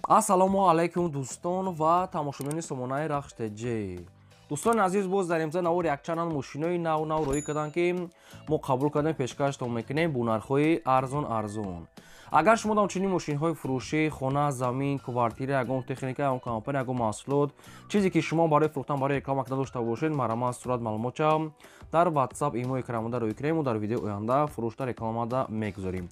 Ассалому алайкум, дӯстон ва тамошобинони сомонаи Рахш ТЖ. Дӯстони азиз, боз дар имза навор якчанд мошинои нав нав роӣ карданд, ки мо қабул кардем, пешкаштон мекунем бо нархҳои арзон арзон. Агар шумо дам чунин мошинҳои фурӯшӣ, хона, замин, квартира, ягон техника, ягон компания, ягон маҳсулот, чизе ки шумо барои фурӯхтан, барои реклама кардан дошта бошед, марҳамат, сурат, маълумотча дар WhatsApp, имо экранмонда роӣ кунем, мо дар видеои оянда фурӯшта, рекламада мегузорем.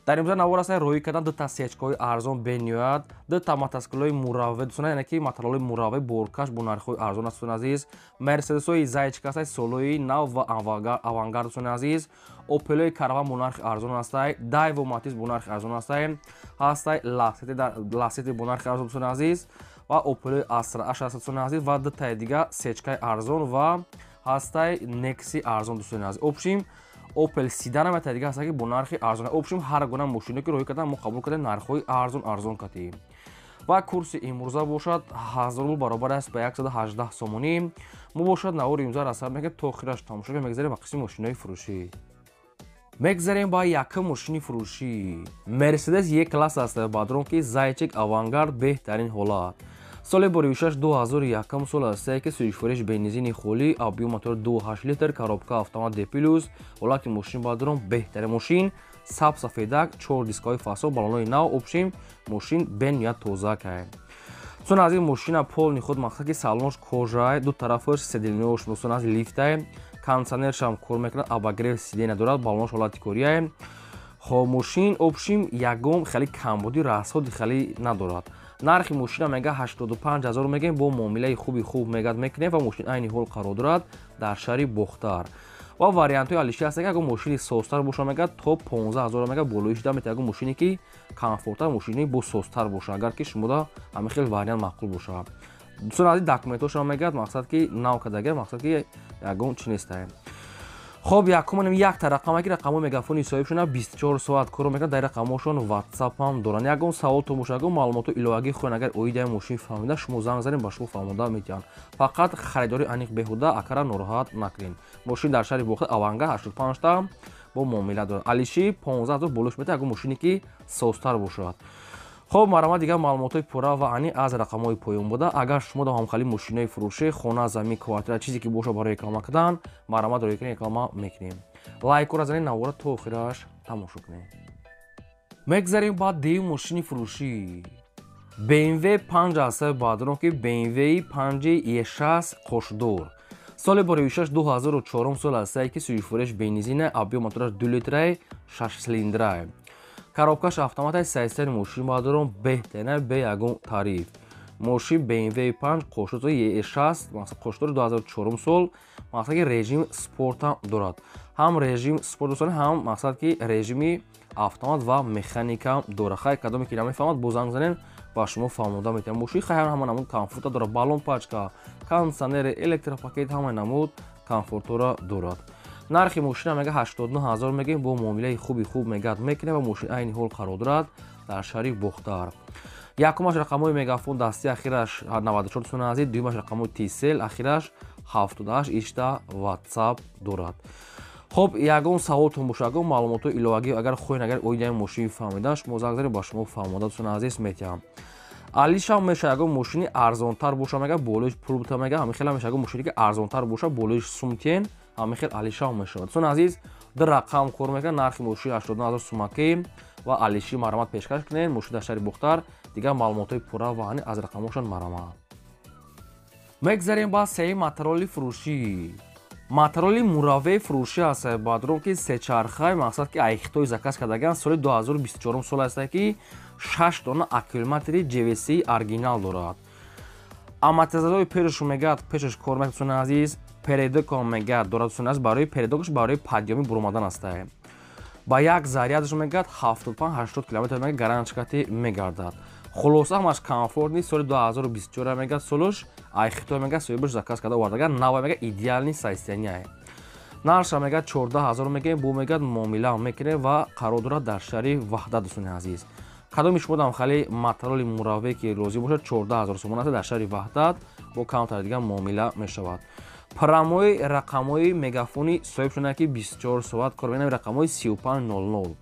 Дар имза навор аст роӣ кардан дута сечкаҳои арзон бениҳоят, дута мотоциклҳои муравве, дӯстона, яъне ки моторолои муравве боркаш бо нархҳои арзон аст, дӯстони азиз. Мерседесҳои зайчик аст, солҳои нав ва авангард, дӯстони азиз. Опелҳои караван бо нархи арзон ҳастай, Дайво Матиз бо нархи арзон ҳастай, ҳастай Ласети бо нархи арзон, дӯстони азиз, ва Опелҳои Астра Аш аст, дӯстони азиз, ва дутаи дига сечкаи арзон ва ҳастай Некси арзон, дӯстони азиз. Общим Opel Седан ва дига ҳаста, ки бо нархи арзон. Общим ҳар гуна мошине ки роҳӣ кардан, мо қабул кардем, нархҳои арзон арзон кардем. Ва курси имрӯза бошад 1000 рубл, баробар аст ба 118 сомонӣ. Мо бошад навори имрӯза расад мекунем, то охираш тамошо кунем. Мегзарем ба қисми мошинои фурӯшӣ. Мегзарем ба якум мошини фурӯшӣ. Мерседес Е класс аст, бадрон, ки зайчик, авангард, беҳтарин ҳолат. Соли боривишаш 2001 сол аст, ки сӯзишвориш бензини холӣ, объём мотор 2,8 литр, коробка автомат D плюс. Ҳолати мошин, бадрон, беҳтарин мошин, саб сафедак, чор дискаҳои фасо, балонои нав, общим мошин бениҳоят тоза кай. Дӯстон азиз, мошина полный худ, мақсад ки салонш кожай, ду тарафаш седельниош, дӯстон аз лифтай, кондиционершам кор мекунад, обогрев сиденья дорад, балонош ҳолати кориай. Хоб, мошин общим ягон хеле камбуди, расходи хеле надорад. Нархи мошина мега 85 ҳазор мегем, бо муомилаи хуби хуб мегад мекунем. Ва мошин айни ҳол қарор дорад дар шаҳри Бохтар. Ва вариантҳои алиши ҳаст, ки агар мошини созтар боша, мега то 15 ҳазор мега болои шуда метавад, ягон мошине ки комфорттар, мошини бо созтар боша, агар ки шумода ҳамин хел вариант маъқул боша. Дӯстон азиз, документҳошам мегӯяд, мақсад ки нав кардага, мақсад ки ягон чи нестае. Хоб, якуманам якта рақама, ки рақамҳои мегафони соҳибшона 24 соат кор мекунад, дар рақамҳошон WhatsApp ҳам доранд. Ягон саволтон боша, ягон маълумоту иловагӣ хоҳед, агар оидаи мошин фаҳмида, шумо занг занед, ба шумо фаҳмода метиҳанд. Фақат харидори аниқ, беҳуда акара нороҳат накунед. Мошин дар шаҳри Бохтар, авангард 85 та бо муомила дорад. Алиши 15 ҳазор болош метавад, ягон мошине ки созтар бошад. Хоб, марҳамат, дигар маълумотҳои пурра ва аниқ аз рақамҳои поён буда. Агар шумо дар ҳамхали мошинои фурӯшӣ, хона, замин, квартира, чизе ки боша барои реклама кардан, марҳамат, роӣ кунед, реклама мекунем. Лайкора занед, навора то охираш тамошо кунед. Мегзарем ба дуюм мошини фурӯшӣ. BMW 5 аст, баъдрон, ки BMW 5 E6 қошдор. Соли боревишаш 2004 сол аст, ки сӯзишвориш бензина, объём мотораш 2 литрай, 6 цилиндрай, коробкаш автоматай. Сайсари мошин, баъдорон, беҳтарина, бе ягон тариф. Мошин BMW 5 қошдор E6, мақсад қошдор, 2004 сол, мақсад ки режим спортам дорад, ҳам режим спорт, дӯстони, ҳам мақсад ки режими автомат ва механика дорад. Хай, кадоме ки намефаҳмад, бо занг занем, ба шумо фаҳмода метавонам. Мошин хай ҳама намуд комфорта дорад: баллон, пачка, кондиционер, электропакет, ҳамаи намуд комфортора дорад. Нархи мошина мега 89 ҳазор мегем, бо муомилаи хуби хуб мегад мекунем. Ва мошин айни ҳол қарор дорад дар шаҳри Бохтар. Якумаш рақамҳои мегафон дасти, ахираш 94, дӯстони азиз, дуюмаш рақамҳои Тисел, ахираш 78, ишта WhatsApp дорад. Хоб, ягон саволтон боша, ягон маълумотҳои иловагӣ агар хоҳед, агар оидаи мошин фаҳмидан, шумо занг занед, ба шумо фаҳмода, дӯстони азиз, метиҳам. Алишам меша, ягон мошини арзонтар боша, мега болоиш пул бута, мега ҳамин хела меша, ягон мошине ки арзонтар боша, болоиш сумтен, ҳамин хел алишам мешавад. Дӯстони азиз, ду рақам кор мекунад. Нархи мошин 89 ҳазор сумакӣ ва алиши, марҳамат, пешкаш кунед. Мошин дар шаҳри Бохтар. Дигар маълумотҳои пурра ва аниқ аз рақамҳошон, марҳамат. Мегзарем ба сеюм мотороли фурӯшӣ. Мотороли мураввеи фурӯшӣ аст, баъдрон, ки сечархай, мақсад ки ай Хитой заказ кардаган, соли 2024 сол аст, ки шаш дона аккумулятори JVC оригинал дорад. Амортизатори пешаш мегӯяд, пешаш кор мекунад, дӯстони азиз. Передокам мегӯяд дорад, дӯстони азиз, барои передокаш, барои подъёми буромадан астае. Ба як зарядаш мегӯяд 75-80 километр мегӯяд гарантчикати мегардад. Хулоса, ҳамаш комфортный. Соли 2024 мегӯяд солуш, ай Хитой мегӯяд соҳибаш заказ карда овардага, нава, мегӯяд идеальный состояние. Нархша мегӯяд 14 ҳазор мегӯем, бо мегӯяд муомила мекунем. Ва қарор дорад дар шаҳри Ваҳдат. Дӯстони азиз, кадоми шумо дам хали матороли муравве ки розӣ бошад, 14 ҳазор сомон аст дар шаҳри Ваҳдат, бо камтар дигар муомила мешавад. Прямой рақамҳои мегафони соҳиб шуда, ки 24 соат кор менам, рақамҳои 3500.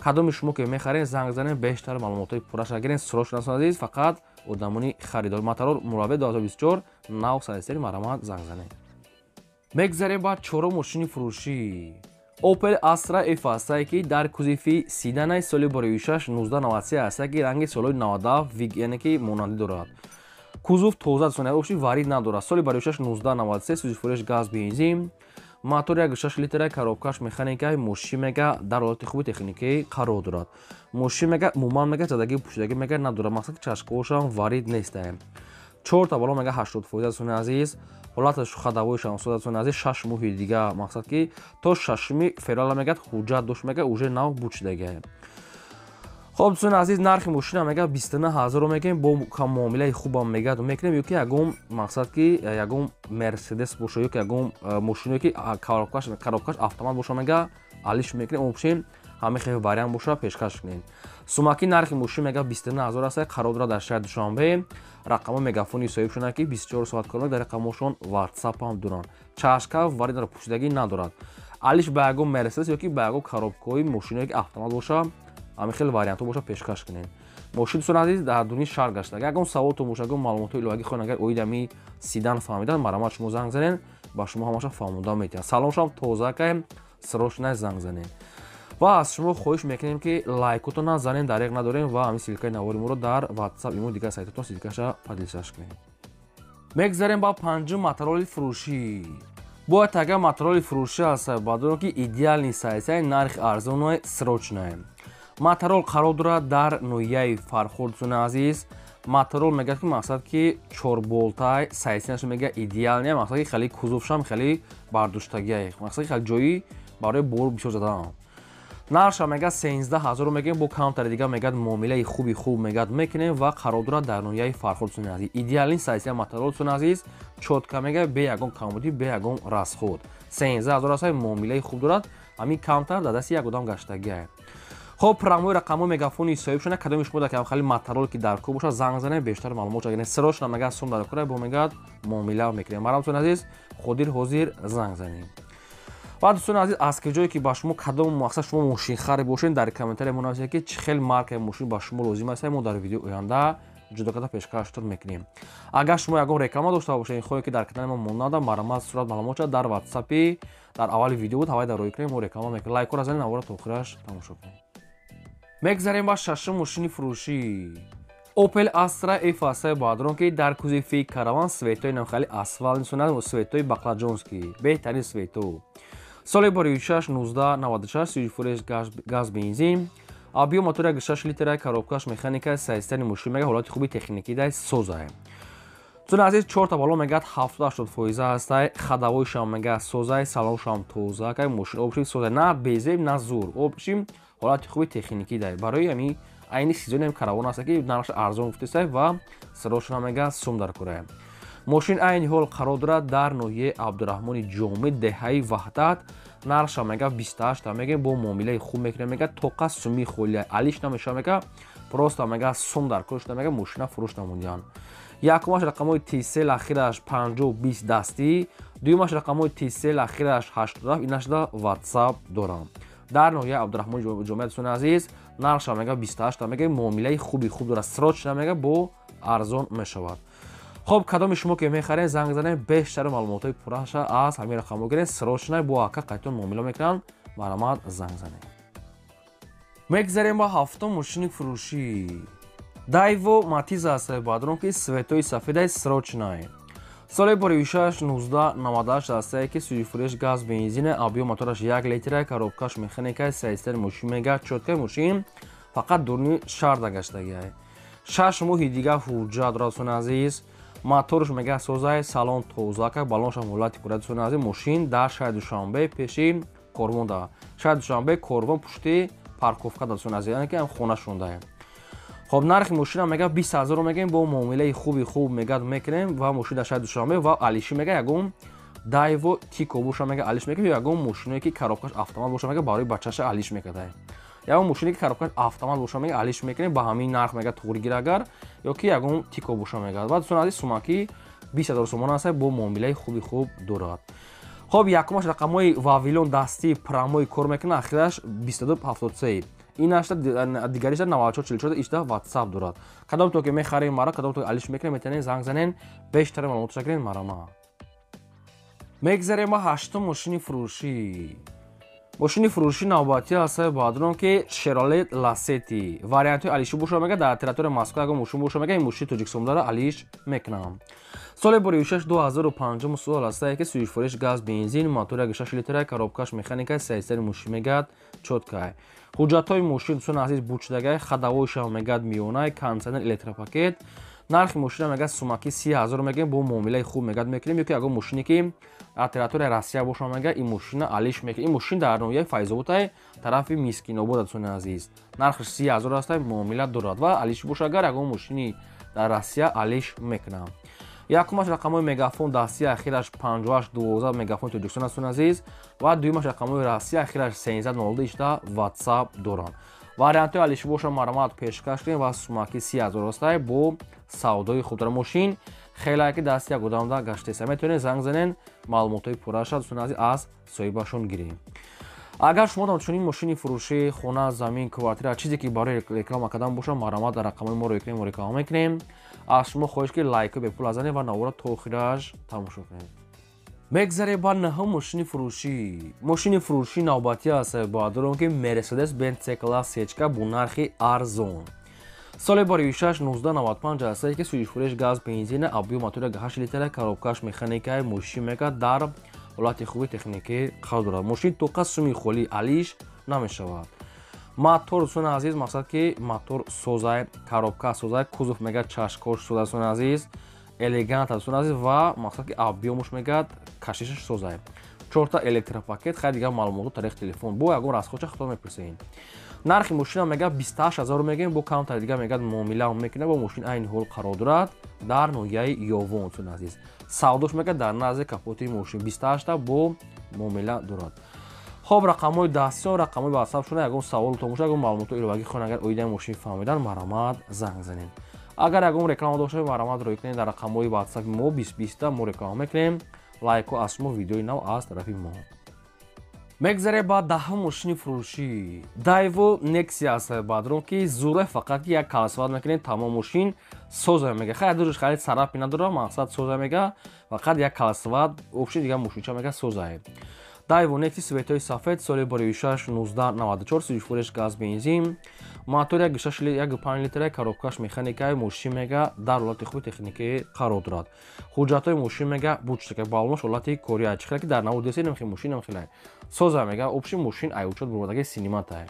Кадоми шумо ки мехарен, занг занен, бештар маълумотҳои пурраша гирен. Срочно, азиз, фақат одамони харидор. Моторол Муравей 2024 нав сайсери, марҳамат, занг занед. Мегзарем ба чорум мошини фурӯшӣ. Opel Astra F ҳастае, ки дар кузови седанаи, соли 2006, 1993 ҳастае, ки ранги солҳои 97, яъне ки монандӣ дорад. Кузов тоза, дӯстони, варид надорад. Соли 2006, 1993, сӯзишвориш газ, бензин, мотор 1,6 литра, коробкаш механикаи. Мошин мега дар ҳолати хуби техникӣ қарор дорад. Мошин мега умуман мега задагӣ, пӯшидагӣ мега надорад, мақсад чашкаҳошам варид нестае. Чорта бало мега 80%, дӯстони азиз, ҳолаташ ходовойшам соз, дӯстони азиз. 6 моҳи дига, мақсад ки то 6 феврала мегӯяд, ҳуҷҷат дошт, мега уже нав буд шудагиа. Хоб, дӯстони азиз, нархи мошина мега 29 ҳазорро мегӯем, бо муомилаи хубам мегӯяд мекунем. Ё ки ягон, мақсад ки ягон Мерседес боша ё ки ягон мошиное ки коробкаш автомат боша, мега алиш мекунем. Общем, ҳамин хел вариант боша, пешкаш кунем. Сумаки нархи мошин мега 29 ҳазор аст. Қарор дорад дар шаҳри Душанбе. Рақамҳои мегафони соҳиб шуданд, ки 24 соат кор, дар рақамҳошон Ватсап ҳам доранд. Чашка вари пӯшидагӣ надорад. Алиш ба ягон Мерседес ё ки ба ягон коробкаҳои мошиное ки автомат боша, ҳамин хел вариантҳо боша, пешкаш кунем. Мошин, дӯстони азиз, дар дуни шаҳр гашта. Ягон саволтон боша, ягон маълумотҳои иловагӣ хоҳед, агар оиди ҳами седан фаҳмидан, марҳамат, шумо занг занед, ба шумо ҳамаша фаҳмонда метиҳад. Салоншам тоза каем, срочно занг занед. Ва аз шумо хоҳиш мекунем, ки лайкотон назанед, дареғ надорем, ва ҳамин ссылкаи навори моро дар Ватсап, имо, дигар сайтотон ссылкаша поделиться кунем. Мегзарем ба панҷум мотороли фурӯшӣ. Бояд агар мотороли фурӯшӣ аст, бадоно ки идеальный сайсай, нархи арзоное, срочное. Моторол қарор дорад дар ноҳияи Фархор, дӯстони азиз. Моторол мегӯяд ки мақсад ки чорболтай, сайсинаш мега идеальный, мақсад ки хеле кузовшам хеле бардоштагиай, мақсад ки хеле ҷои барои бор бисёр задан. Нарша мега 13 ҳазорро мегӯем, бо камтари дига мегӯяд муомилаи хуби хуб мегӯяд мекунем. Ва қарор дорад дар ноҳияи Фархор, дӯстони азиз. Идеальный сайсия моторол, дӯстони азиз, чётко мега, бе ягон камбудӣ, бе ягон расход. 13 ҳазор аст, муомилаи хуб дорад. Ҳамин камтар дар дасти як одам гаштагиай. Хоб, прямой рақамҳои мегафони соҳиб шуда. Кадоми шумо дар хали моторол ки дар кор бошад, занг занед, бештар маълумот агар срочно мега сум дар кора, бо мегӯяд муомила мекунем. Марҳамат, дӯстони азиз, ҳозир ҳозир занг занед. Ва, дӯстони азиз, аз ки ҷое ки ба шумо кадом мақсад шумо мошинхаре бошед, дар комментария монависед, ки чӣ хел маркаи мошин ба шумо лозим аст, мо дар видеои оянда ҷудо карда пешкаштон мекунем. Агар шумо ягон реклама дошта бошед, хоҳед ки дар канали мо монанда, марҳамат, сурат маълумот дар Ватсапи дар аввали видео буд, ҳавай дар рӯй кунем, мо реклама мекунем. Лайкора занед, навора то охираш тамошо кунед. Мегзарем ба шашум мошини фурӯшӣ. Opel Astra F ҳастаи баъдрон, ки дар кузови караван, цветои намхали асфалт нисонад, цветои баклажанский, беҳтарин цвето. Соли 2006, 1996, сӯзишвориш газ, бензин, объём мотор 1,6 литра, коробкаш механика. Сайстани мошин мега ҳолати хуби техникӣ дай, созае. Дӯстони азиз, чорта бало мегӯяд 70-80% ҳастай. Ходовойшам мега созай, салоншам тоза кай, мошин общем созай, на безеб, на зур, общем ҳолати хуби техникӣ дай. Барои ҳами айни сезони ҳам каравон аст, ки нархаш арзон гуфтесай ва срочно мега сум дар курая. Мошин айни ҳол қарор дорад дар ноҳияи Абдураҳмони Ҷомӣ, деҳаи Ваҳдат. Нархша мега 28 мегӯем, бо муомилаи хуб мекунем. Мега тоқа суми холия алиш намеша, мега просто мега сум дар кор шуда, мега мошина фурӯш намудиянд. Якумаш рақамҳои Тисел, ахираш 50 20 дастӣ, дуюмаш рақамҳои Тисел, ахираш 87, инашда Ватсап дорам. Дар ноҳияи Абдураҳмони Ҷомӣ, дӯстони азиз, нархша мега 28 мега, муомилаи хуби хуб дорад, срочно мега бо арзон мешавад. Хоб, кадоми шумо ки мехаред, занг занед, бештари маълумотҳои пурраша аз ҳамин рақамҳо гиред. Срочно бо ака қайтон муомила мекунанд, марҳамат, занг занед. Мегзарем ба ҳафтум мошини фурӯшӣ. Дайво Матиза аст, баъдрон ки цветои сафедаи, срочный. Соли 2006, 1998 ҳастае, ки сӯзишвориш газ, бензина, объём мотораш 1 литра, коробкаш механика. Сайстари мошин мега чёткаи, мошин фақат дуруни шарда гаштагиай. 6 моҳи дига ҳуҷҷат дорад, дӯстони азиз. Моторш мега созай, салон тоза ка, балоншам ҳолати кура. Дӯстони азиз, мошин дар шаҳри Душанбе, пеши Корвон, да шаҳри Душанбе, Корвон, пушти парковка да, дӯстони азиз, яъне ки хона шундае. Хоб, нархи мошина мега 20 ҳазорро мегӯем, бо муомилаи хуби хуб мегӯяд мекунем. Ва мошин дар шаҳри Душанбе ва алиши мега ягон Дайво Тико боша, мега алиш мекунем, ё ягон мошиное ки коробкаш автомат боша, мега барои бачаша алиш мекарда. Ягон мошине ки коробкаш автомат боша, мега алиш мекунем ба ҳамин нарх, мега туғри гир агар, ё ки ягон Тико боша, мега. Ва, дӯстони азиз, сумаки 20 ҳазор сомон аст, бо муомилаи хуби хуб дорад. Хоб, якумаш рақамҳои Вавилон дастӣ, прямой кор мекунад, ахираш 2273. Инашта дигариша 94 44 ишта WhatsApp дорад. Кадом то ки мехарем мара, кадом то алиш мекунем, метавонед занг занен, бештар маълумотша гирен марама. Мегзарем ба ҳаштум мошини фурӯшӣ. Мошини фурӯшӣ навбатӣ ҳастаи баъдрон ки Chevrolet Lacetti. Вариантҳои алишӣ боша мега дар территорияи Москва ягон мошин боша мега ин мошини тоҷикистондаро алиш мекунам. Соли боришаш 2005 сол ҳастае ки сӯзишвориш газ бензин, мотор 1.6 литра, коробкаш механика, сайсари мошин мегад чёткай. Ҳуҷҷатҳои мошин дӯстони азиз бучдагай, ходовойшам мегад миёнай, кондиционер, электропакет. Нархи мошина мегад сумаки 30 000 мегем, бо муомилаи хуб мегад мекунем, ё ки ягон мошине ки дар территорияи Россия боша мега ин мошина алиш мекунем. Ин мошин дар ноҳияи Файзободай тарафи Мискинобод, дӯстони азиз. Нархаш 30 000 аст, муомила дорад ва алиш боша агар ягон мошини дар Россия алиш мекунам. Якумаш рақамҳои мегафон дастии ахираш 58 12 мегафони Тоҷикистон аст, азиз, ва дуюмаш рақамҳои Россия ахираш 1302 ишта WhatsApp доранд. Вариантҳои алиши боша маромат пешкаш кунем ва сумаки 30 000 астай бо савдои хуб дора. Мошин хеле ки дасти як одамда гаштеса. Метавонед занг занен, маълумотҳои пурраша дӯстони азиз аз соҳибашон гирем. Агар шумо чунин мошини фурӯшӣ, хона, замин, квартира, чизе ки барои реклама кардан боша, маромат дар рақамҳои мо рӯй кунем, мо реклама мекунем. Аз шумо хоҳиш ки лайкҳои бепул занед ва навора то охираш тамошо кунед. Мегзарем ба наҳум мошини фурӯшӣ. Мошини фурӯшӣ навбатӣ аст баъдорон ки Mercedes-Benz C-Class сечка бо нархи арзон. Соли боришаш 1995 аст ки сӯзишвориш газ бензин, объём мотори 8 литра, коробкаш механикаи, мошин мега дар ҳолати хуби техникӣ қарор дорад. Мошин тоқа суми холӣ алиш намешавад. Мотор дӯстони азиз, мақсад ки мотор созай, коробка созай, кузов мега чашкош созай, дӯстони азиз, элегант дӯстони азиз, ва мақсад ки объёмуш мегад кашишаш созай. Чорта электропакет, хайр дигар маълумоту тариқи телефон. Бо ягон расходча худтон мепурсед. Нархи мошина мега 28 000 мегем, бо камтар дигар мегад муомила мекунад, бо мошин айни ҳол қарор дорад дар ноҳияи Ёвон, дӯстони азиз. Савдош мега дар назди капоти мошин 28та бо муомила дорад. Хоб, рақамҳои дастиён, рақамҳои WhatsApp шуна, ягон саволтон бошад, ягон маълумотҳои иловагӣ хоҳед агар оидаи мошин фаҳмидан, марамат занг занед. Агар ягон реклама дошта, марамат рӯй кунед дар рақамҳои WhatsApp мо 20 20 мо реклама мекунем. Лайкҳо аз шумо, видеои нав аз тарафи мо. Мегзарем ба даҳум мошини фурӯшӣ. Daewoo Nexia аст баъдрон ки зуре, фақат як колесовать мекунед, тамом мошин соза мега. Хайр дурш харид сарапи надора, мақсад соза мега, фақат як колесовать, общий дигар мошинча мега созае. Daewoo Nexia цветои сафед, соли боришаш 1994, сӯзишвориш газ бензин, мотор 1.6 1.5 литра, коробкаш механикаи, мошин мега дар ҳолати хуби техникӣ қарор дорад. Ҳуҷҷатҳои мошин мега бучтака, балонаш ҳолати кория, чихела ки дар навор десед, намхи мошин намхила. Соза мега, общий мошин ай учёт бурдаги синиматай.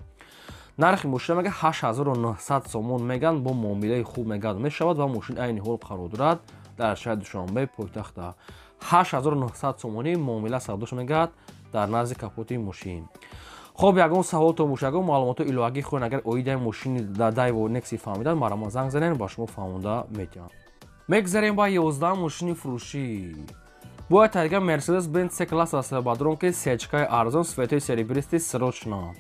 Нархи мошина мега 8900 сомон меган, бо муомилаи хуб меган мешавад ва мошин айни ҳол қарор дорад дар шаҳри Душанбе пойтахта. 8900 сомонӣ муомила савдош мегардад дар назди капоти мошин. Хоб, ягон саволтон боша, ягон маълумотҳои иловагӣ хоҳед агар оидаи мошини Daewoo Nexia фаҳмидан, марама занг занед, ба шумо фаҳмонда метиҳам. Мегзарем ба 11 мошини фурӯшӣ. Бояд тариқа Mercedes-Benz C-Class аст бадрон ки сечкаи арзон, цветои серебристый, срочно.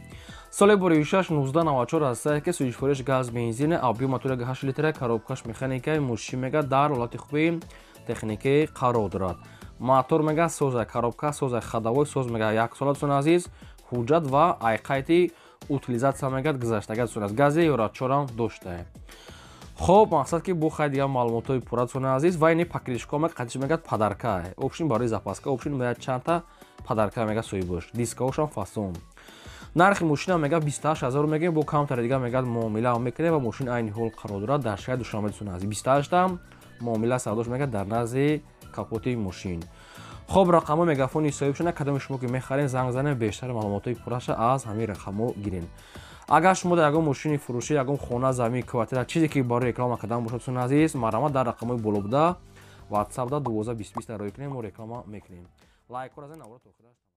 Соли боришаш 1994 аст ки сӯзишвориш газ бензин, объём мотори 8 литра, коробкаш механикаи, мошин мега дар ҳолати хуби техникӣ қарор дорад. Мотор мега соза, коробка соза, ходовой соз мега, як сола дӯстони азиз, ҳуҷҷат ва айқайти утилизация мегад гузаштага, дӯстони азиз, гази ёра чорам доштае. Хоб, мақсад ки бо хай дигар маълумотҳои пурра, дӯстони азиз, ва ини покрышка мега қатиш мегад подарка. Общин барои запаска, общин мега чандта подарка мега соҳибош. Дискаошам фасон. Нархи мошина мега 28 000 мегем, бо камтари дигар мегад муомила мекунем ва мошин айни ҳол қарор дорад дар шаҳри Душанбе, дӯстони азиз. 28та муомила савдош мегад дар назди капоти мошин. Хоб, рақамҳои мегафони соҳиб шуда, кадоми шумо ки мехаред, занг занед, бештар маълумотҳои пурраша аз ҳамин рақамҳо гиред. Агар шумо дар ягон мошини фурӯшӣ, ягон хона, замин, квартира, чизе ки барои реклама кардан бошад, дӯстони азиз, марҳамат дар рақамҳои боло буда WhatsApp да 12 20 20 рӯй кунем, мо реклама мекунем. Лайкҳоро занед, навора то охираш.